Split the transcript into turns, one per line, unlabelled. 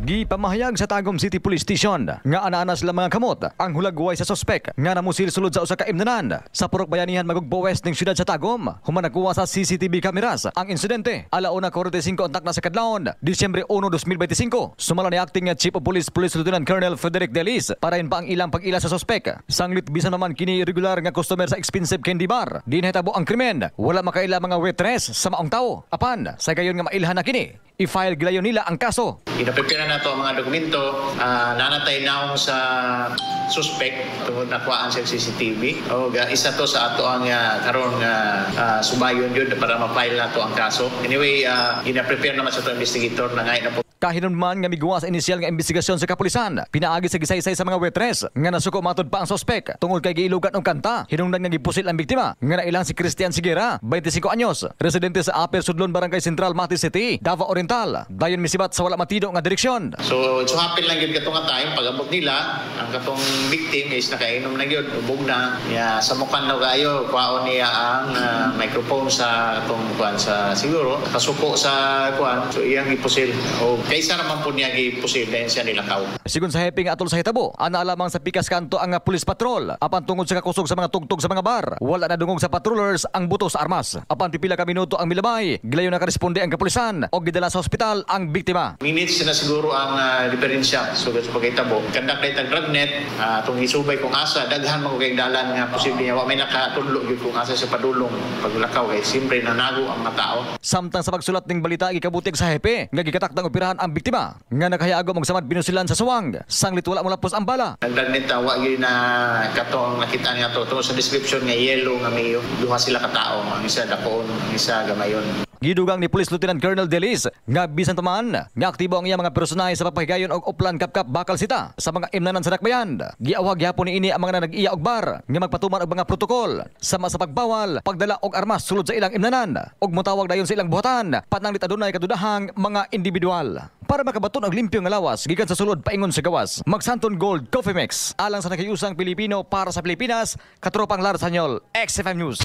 Gipamahayag sa Tagum City Police Station nga ana-ana sila mga kamot ang hulagway sa sospek nga namusil sulod sa usa ka imnanan sa Purok Bayanihan, Magugbo West ning syudad sa Tagum. Human nakuha sa CCTV cameras ang insidente 1:45 untak na sa kadlawon, Disyembre 1, 2025. Sumala ni acting Chief of Police, Police Lieutenant Colonel Frederick Delis, parayon pa ang ilang pag-ila sa sospek. Sanglit bisan naman kini regular nga customer sa expensive candy bar di nahitabo ang krimen, wala makaila mga waitress sa maong tawo. Apan sa gayon nga mailhan na kini, i-file gilayon nila ang kaso.
Gina-prepare na nato ang mga dokumento, nanatay naong sa suspect tungod nakuhaan sa CCTV. O isa to sa ato ang karon nga subayon yun para ma-file nato ang kaso. Anyway, gina-prepare naman sa ato investigator na ngay na po.
Kahinumduman nga miguwa sa inisyal nga investigasyon sa kapulisan pinaagi sa gisaysay sa mga waitress nga nasuko matod pa ang sospek tungod kay giilugan og kanta. Hinungdan nga gipusil ang biktima nga nailang si Christian Sigera, 25 anyos, residente sa Upper Sudlon, Barangay Central, Mati City, Davao Oriental. Dayon misibat sa wala matido nga direksyon.
So, it so happen lang yun katong nga time, pag-abot nila, ang katong victim is nakainom na yun, ubog na. Ya, sa mukan daw kayo, kuhaon niya ang microphone sa katong kuan sa siguro, kasuko sa kuan, so iyang gipusil. O kaysa naman po niya gipusil dahil siya nilakaw.
Sigon sa hepe nga atol sa hitabo, ana lamang sa pikas kanto ang police patrol. Apan tungod sa kakusog sa mga tugtog sa mga bar, wala na dungog sa patrollers ang buto sa armas. Apan pipila ka minuto ang milabay, gilayon nakaresponde ang kapulisan og gidala sa ospital ang biktima.
Minutes na siguro ang diferensya so sa pagkitabo. Kandak na itang dragnet, itong isubay kung asa, daghan man ko kay dalan nga posible niya, wa may nakatudlo gyud kung asa sa padulong paglakaw kay siyempre nanago ang mga tao.
Samtang sa pagsulat ning balita, gikabutig sa hepe nga gikatakdang operahan ang biktima nga nakahayagom og samad binusilan sa suwang. Sanglit wala molapos ang bala.
Ang dragnet wa gyud na katong nakita nga to tungod sa description nga yellow nga mayo, duha sila ka tawo, ang isa dakoon, ang isa gamayon.
Gidugang ni Police Lieutenant Colonel Delis nga bisan pa man nga aktibo ang iyang mga personahe sa pagpahigayon og Oplan Kapkap Bakal Sita sa mga imnanan sa dakbayan, giawhag gyapon niini ang mga nag-iya og bar nga magpatuman og mga protokol sama sa pagbawal pagdala og armas sulod sa ilang imnanan ug motawag dayon sa ilang buhatan pananglit adunay kadudahang mga individual para makabaton og limpyo nga lawas gikan sa sulod paingon sa gawas. Magsanton Gold Coffee Mix alang sa nagkayusang Pilipino para sa Pilipinas. Katropang Lar Sanyol, XFM News.